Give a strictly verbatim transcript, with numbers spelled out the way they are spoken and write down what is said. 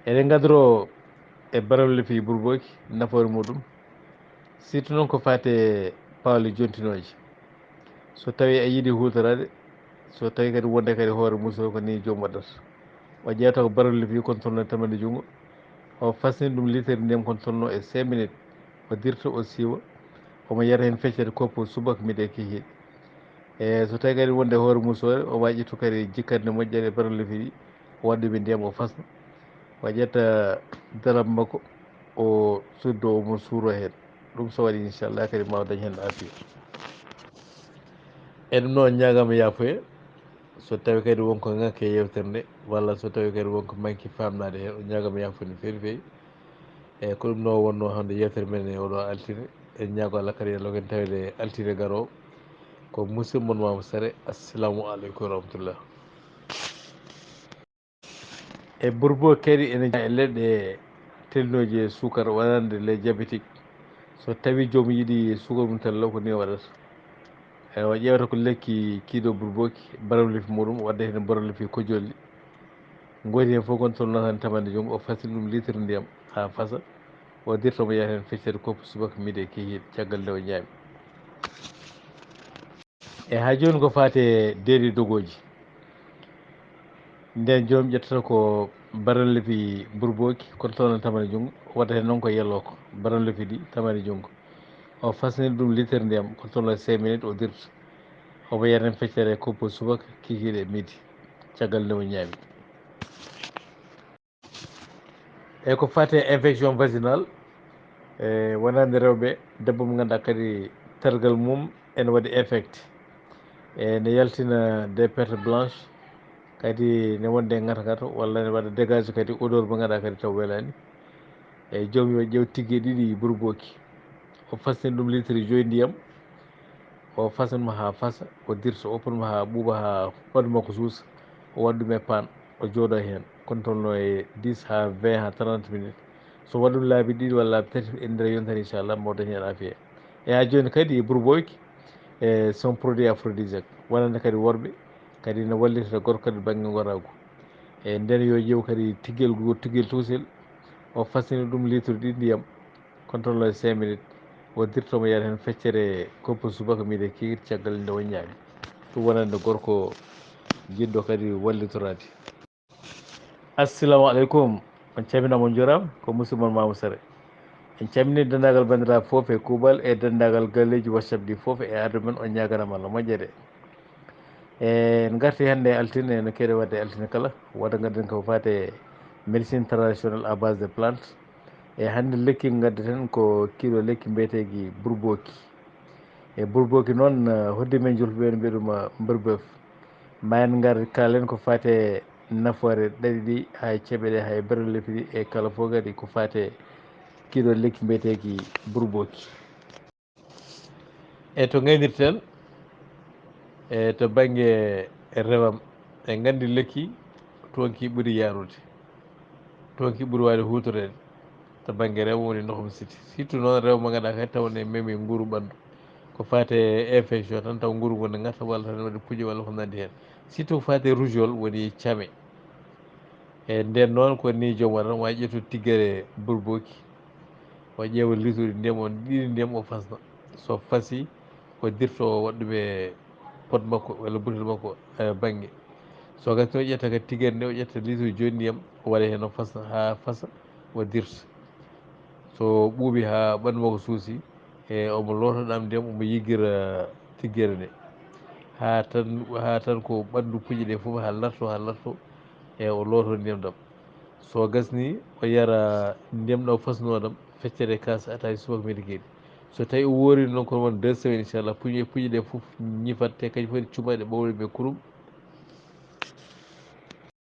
Eɗen ngadoro e barollefi burboki nafoore muɗum, surtout noon ko faati e pawle jontinooje. So tawii a yiɗi huutoraade, so tawii kadi wonde kadi hoore muusol ko nii joom waɗata. O ƴeewta ko barollefi kon tolno tamande junngo, o fasini ɗum liitere ndiyam kon tolno e cinq minutes, o dirta, o siiwa, omo yara heen feccere koppo subaka midi e kikiiɗe. E so tawii kadi wonde hoore muusoore, o waawi ƴettu kadi jikkande moƴƴere e barollefi ɗi, o waɗa ɗum e ndiyam, o fasna, o ƴetta darab makko, o suddo, omo suuro heen. Ɗum so waɗii, inchallah, kadi ma o dañ heen aafiya. E ɗum noon, ñaagaama yaafoye, so tawii kadi won ko ŋakki e yeewtere nde, walla so tawii kadi won ko manki faamnaade heen, o ñaagaama yaafoye no feewi feewi. E ko ɗum noon wonnoo hannde yeewtere men e oɗo altine. En ñaago Allah kadi, Allah ko en tawde altine garoo. Ko musidɗo mon Mamadou Sare. Assalamu aleykum wa rahmatullah. E burbo kadi ene jeyaa e leɗɗe telnooje e suukar, wonande les diabétiques. So tawii joom yiɗi suukar mum tan law, ko nii o waɗata. Eywa, ƴeewata ko lekki kiiɗo burboki, barollefi muɗum, wadda heen barollefi kojolli. Ngooti heen fof kon tolno tan tamande junngo, o fasini ɗum litre ndiyam haa fasa, o dirta omo yaha heen feccere koppo subaka midi e kikiiɗe, caggal nde o ñaami. E haa jooni ko faati e deedi dogooji. Ndeen joom ƴettata ko barollefi burboki, kon tolno tamande junngo, wadda heen noon ko yeloo ko, barollefi ɗi tamande junngo. O fasnii ɗum litre ndiyam, ko tolno cinq minutes o dirta. Omo yara heen feccere koppo subaka, kikiiɗe, midi, caggal nde o ñaami. E ko faati e infection vaginale, e wonande rewɓe, debbo mo ngannduɗaa kadi tergal mum ene waɗi infecté, e ne yaltina des pertes blanches, kadi ne wonde ngata ngata, walla ne waɗa dégagé kadi odeur mo ngannduɗaa kadi taw welaani. E joom yo ƴeew tigge ɗiɗi burboki, o fasnii ɗum litre joyi ndiyam, o fasna mo haa fasa, o dirta, o oppan mo haa ɓuuɓa, haa ɓanndu makko suusa, o waɗa ɗum e paan, o jooɗo heen, kon tolno e dix haa vingt haa trente minutes. So waɗi ɗum laabi ɗiɗi walla laabi tati e nder yontere, inchallah, mo dañ heen aafiya. E haa jooni kadi e burboki, e son produit aphrodisiaque, wonande kadi worɓe, kadi no wallita gorko kadi bannge ngoraagu. E ndeen yo ƴeew kadi tiggel goo, tiggel tuusel, o fasnina ɗum litre ɗiɗi ndiyam, kon tolno e cinq minutes, o dirta omo yara heen feccere koppo subaka midi e kikiiɗe, caggal nde o ñaami. Ɗum wonande gorko jiɗɗo kadi wallitoraade. Assalamu aleykum. On calminaama, on njuuraama. Ko musidɗo mon Mamoudou Sare. En calminii denndaangal banndiraaɓe fof e kuuɓal e denndaangal galleeji WhatsApp ɗi fof e arde men, on ñaaganaama Allah moƴƴere. E en ngartii hannde e altine, no keewɗen waɗde e altine kala, wota ngadden ko faati e médecine traditionnelle à base de plantes. E hannde lekki ngaddeten ko kiiɗo lekki mbiyeteeki burboki. E burboki noon, eh, hodde men julɓe ɓe no mbiya ɗum, eh, mbërbeef. Ma en ngar kaalen ko faati e nafoore ɗaɗi ɗi, haa e ceɓe ɗe, haa e barollefi ɗi, e kala fof kadi ko faati e kiiɗo lekki mbiyeteeki burboki. E to ngaynirten, e to bannge rewam, en nganndi lekki toonki ɓuri yaarude. Toonki ɓuri waawde huutoreede to bannge rewam woni ndohum siti. Surtout noon rewɓe mo ngannduɗaa kadi taw ne memi nguru ɓanndu. Ko faati e infection tan taw nguru ngu ne ŋata walla tan waɗi puƴe walla ko nanndi heen. Surtout faati e rougeole woni came. E ndeen noon ko nii joom waɗata, o waawi ƴettude tiggere burboki, o ƴeewa liituuji ndiyam, o ɗiɗi ndiyam, o fasna. So fasii, o dirta, o waɗa ɗum e pot makko walla butel makko, e bannge. So gasii, o ƴetta kadi tiggere nde, o ƴetta liituuji joyi ndiyam, o waɗa heen, o fasna haa fasa, o dirta. So ɓuuɓi haa ɓanndu makko suusi, e omo looto ɗam ndiyam, omo yiggira tiggere nde. Haa tan, haa tan ko ɓanndu puƴe ɗe fof haa larto, haa larto, e o looto ndiyam ɗam. So gasnii, o yara ndiyam ɗam o fasnoo ɗam, feccere kaas ataaye subaka midi keedi. So tawii o woorii noon, kono won deux semaines, inchallah, puƴe, puƴe ɗe fof ñifat, te kañum fof ne cuma ɗe ɓowle ɓe kurum,